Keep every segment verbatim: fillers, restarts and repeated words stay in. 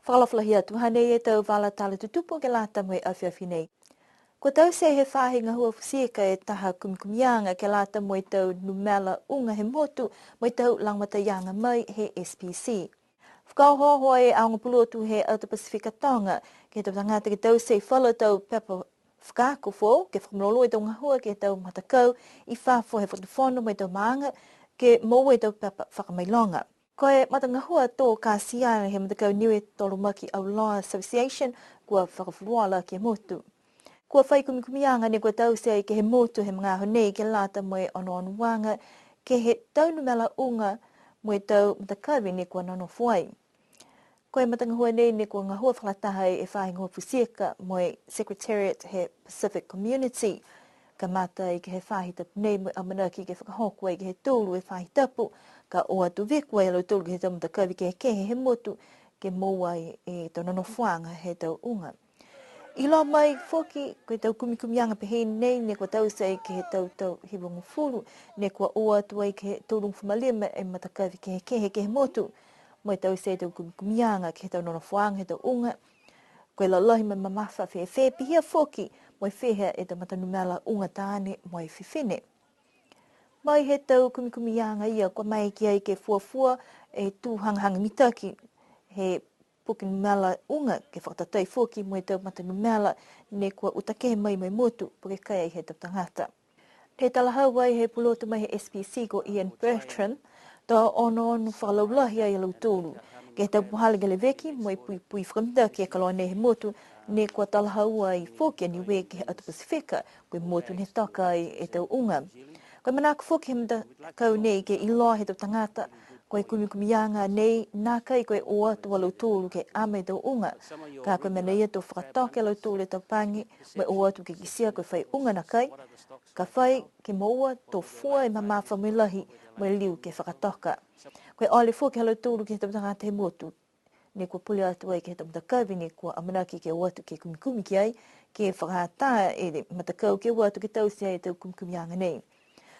Fakaalofa lahi atu, hanei e tau vala tala tutupu ke lata mo e afiafi nei. Kua taute he faahi gahua futi ika e taha kumikumiaga ke lata mo e tau numela uga he motu mo e tau lagomataiaga mai he S P C. Fakaohooho e aoga pulotu he atu Pasifika Toga ke he tau tagata ke taute e falu tau pepa fakaako foou ke fakamalolō e tau gahua ke he tau matakau i fafo he fakatufono mo e tau maaga ke moua e tau pepa fakamailoga. Ko e matagahua tō katiaga he matakau Niue Tolomaki Auloa Association kua fakafuluola ke he motu. Kua fai kumikumiaga ne kua taute ai ke he motu he magaaho nei ke lata mo e onoonoaga ke he tau numela uga mo e tau matakavi ne kua nonofo ai. Ko e matagahua nei ne kua gahua fakalataha ai e faahi gahua futi ika mo e Secretariat he Pacific Community. Kamata ai ke he faahi tapu nei mo e amanaki ke fakahoko ai ke he tolu e faahi tapu, ka o atu viko ai a lautolu ke he tau matakavi kehekehe he motu ke moua ai e tau nonofoaga he tau uga. Iloa mai foki, ko e tau kumikumiaga pehē nei ne kua taute ai ke he tau tau hivagofulu, ne kua o atu ai ke he tolugofulu ma lima e matakavi kehekehe ke he motu. Mo e taute e tau kumikumiaga ke he tau nonofoaga he tau uga. Ko e lalahi mo e mamafa fēfē, pihia foki mo e fiha e tau matanumela uga taane mo e fifine. Mai he tau kumikumiaga ia, kua maeke ai ke fuafua e tū hagahaga mitaki he puke numela uga ke fakatatai foki mo e tau matanumela ne kua uta kehe mai mo e motu, po ke kai ai he tau tagata. Ne talahau ai he pulotu mai he S P C ko Ian Bertram, to onoono fakalaulahi ai a lautolu ke he tau puhala ke leveki mo e puipui fakamitaki e koloa nei he motu, ne kua talahau ai foki a Niue ke he atu Pasifika, ko e motu ne toka ai e tau uga. Ko e manako foki he matakau nei ke iloa he tau tagata, ko e kumikumiaga nei, nākai ko e o atu a lautolu ke ama e tau uga. Ka ko e mena ia to fakatoka e lautolu e tau pagi, mo e o atu ke kitia ko e fai uga nākai, ka fai ke moua to fua e mamafa mo e lahi, mo e liu ke fakatoka. Ko e ole foki ha lautolu ke he tau tagata he motu, ne kua pule atu ai ke he tau matakavi ne kua amanaki ke o atu ke kumikumi ki ai, ke fakaatā e matakau ke o atu ke taute ai e tau kumikumiaga nei.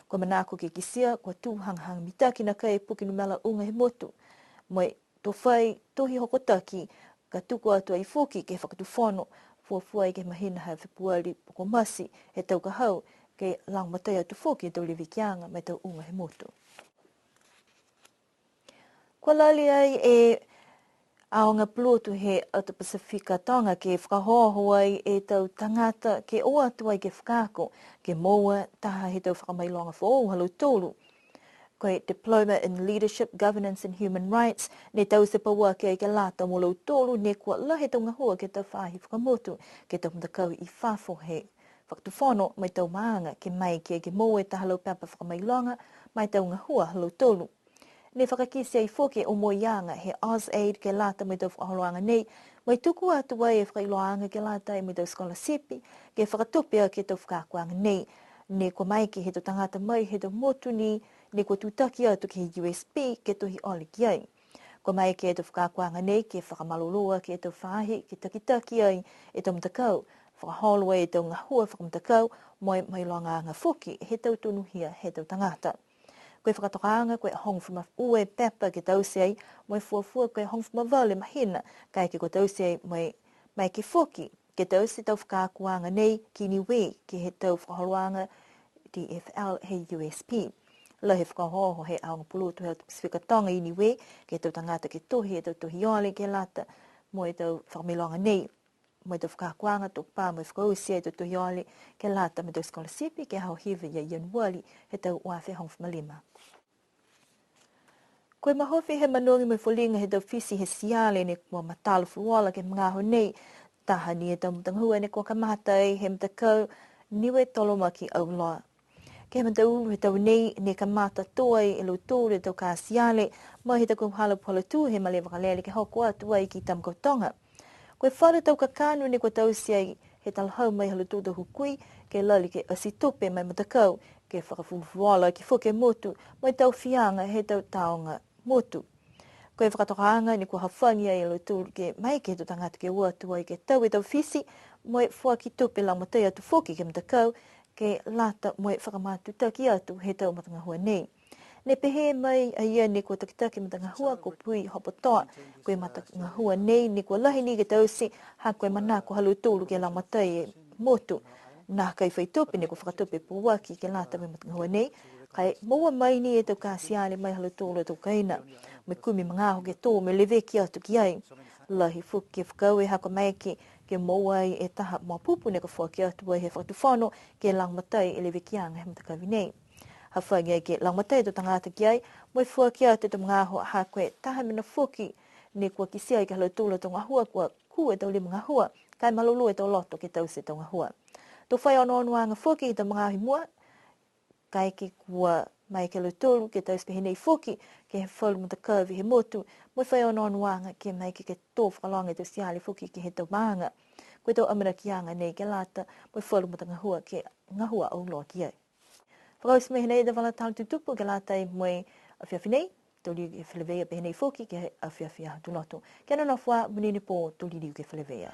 Kua manako ke kitia, kua tū hagahaga mitaki nākai e puke numela uga he motu. Mo e to fai tohi hokotaki, ka tuku atu ai foki ke he fakatufono, fuafua ai ke he mahina ha Fepuali po ko Mati he tau ka hau, ke lagomatai atu foki e tau levekiaga mo e tau uga he motu. Kua lali ai e aoga pulotu he atu Pasifika Toga ke fakaohooho ai e tau tagata ke o atu ai ke fakaako, ke moua taha he tau fakamailoga foou ha lautolu. Ko e Diploma in Leadership, Governance and Human Rights, ne taute pauaki ai ke lata mo lautolu ne kua lahi e tau gahua ke he tau faahi fakamotu, ke he tau matakau i fafo he fakatufono mo e tau maaga, ke maeke ke moua e taha laupepa fakamailoga ma e tau gahua ha lautolu. Ne fakakite ai foki e omoiaga he AusAID ke lata mo e tau fakaholoaga nei, mo e tuku atu ai e fakailoaaga ke lata mo e tau scholarship, ke fakatupe aki e tau fakaakoaga nei. Ne kua maeke he tau tagata mai he tau motu ni, ne kua tutaki atu ke he U S P ke tohi ole ki ai. Kua maeke e tau fakaakoaga nei ke fakamalolō aki e tau faahi, ke takitaki ai e tau matakau, fakaholo ai e tau gahua fakamatakau, mo e mailogaaga foki he tau tonuhia he tau tagata. Ko e fakatokaaga, ko e hogofulu ma ua e pepa ke taute ai, mo e fuafua ko e hogofulu ma valu e mahina, kaeke kua taute ai, mo e maeke foki ke taute e tau fakaakoaga nei ki Niue, ke he tau fakaholoaga D F L he U S P. Lahi e fakaohooho he aoga pulotu he Pasifika Toga i Niue, ke he tau tagata ke tohi e tau tohi ole ke lata mo e tau fakamailoga nei. Mo e tau fakaakoaga to pā mo e fakaoti e tau tohi ole ke lata mo e tau scholarship ke he aho hiva ia Ianuali he tau ua afe hogofulu ma lima. Ko e mahofi he manogi mo e foliga he tau fisi he tiale ne kua matala fuluola ke he magaaho nei, taha ni e tau matagahua ne kua kamata ai he matakau Niue Tolomaki Auloa. Ke he mataulu he tau nei, ne kamata tō ai e lautolu e tau katiale, mai he tau kauhala puhala tū he malē vakalele ke hoko atu ai ki Tamakautoga. Ko e falu tau kakano ne kua taute ai he talahau mai ha lautolu tau hukui, ke lali ke ati tupe ma e matakau, ke fakafulufuluola aki foki e motu, mo e tau fiaga he tau taoga motu. Ko e fakatokaaga ne kua hafagi ai a lautolu ke maeke he tau tagata ke o atu ai ke tau e tau fisi, mo e foaki tupe lagomatai atu foki ke he matakau, ke lata mo e fakamatutaki atu he tau matagahua nei. Ne pehē mai a ia ne kua takitaki e matagahua ko Pui Hopotoa, ko e matagahua nei ne kua lahi ni ke taute, ha ko e manako ha lautolu ke lagomatai e motu. Nākai fai tupe ne kua fakatupe pauaki ke lata mo e matagahua nei, ka e moua mai ni e tau katiale mai ha lautolu a tau kaina, mo e kumi magaaho ke tō mo e leveki atu ki ai. Lahi foki e fakaaue ha kua maeke ke moua ai e taha moa pupu ne kua foaki atu ai he fakatufono ke lagomatai e levekiaga he matakavi nei. Hafagi ai ke lagomatai e tau tagata ki ai, mo e foaki atu e tau magaaho ha ko e taha mena foki ne kua kitia ai ke he ha lautolu a tau gahua kua kū e tau lima gahua, ka e malolō e tau loto ke taute e tau gahua. To fai onoonoaga foki he tau magaaho i mua, kaeke kua maeke a lautolu ke taute pehē nei foki ke he falu matakavi he motu, mo e fai onoonoaga ke maeke ke tō fakaloga e tau katiale foki ke he tau maaga. Ko e tau amanakiaga nei ke lata mo e falu matagahua ke gahua auloa ki ai. Fakaoti mai hanei e tau vala tala tutupu ke lata mo e afiafi nei, to liu ke feleveia pehē nei foki ke he afiafi Aho Tuloto. Kia nonofo ā, monuina e pō, to liliu ke feleveia.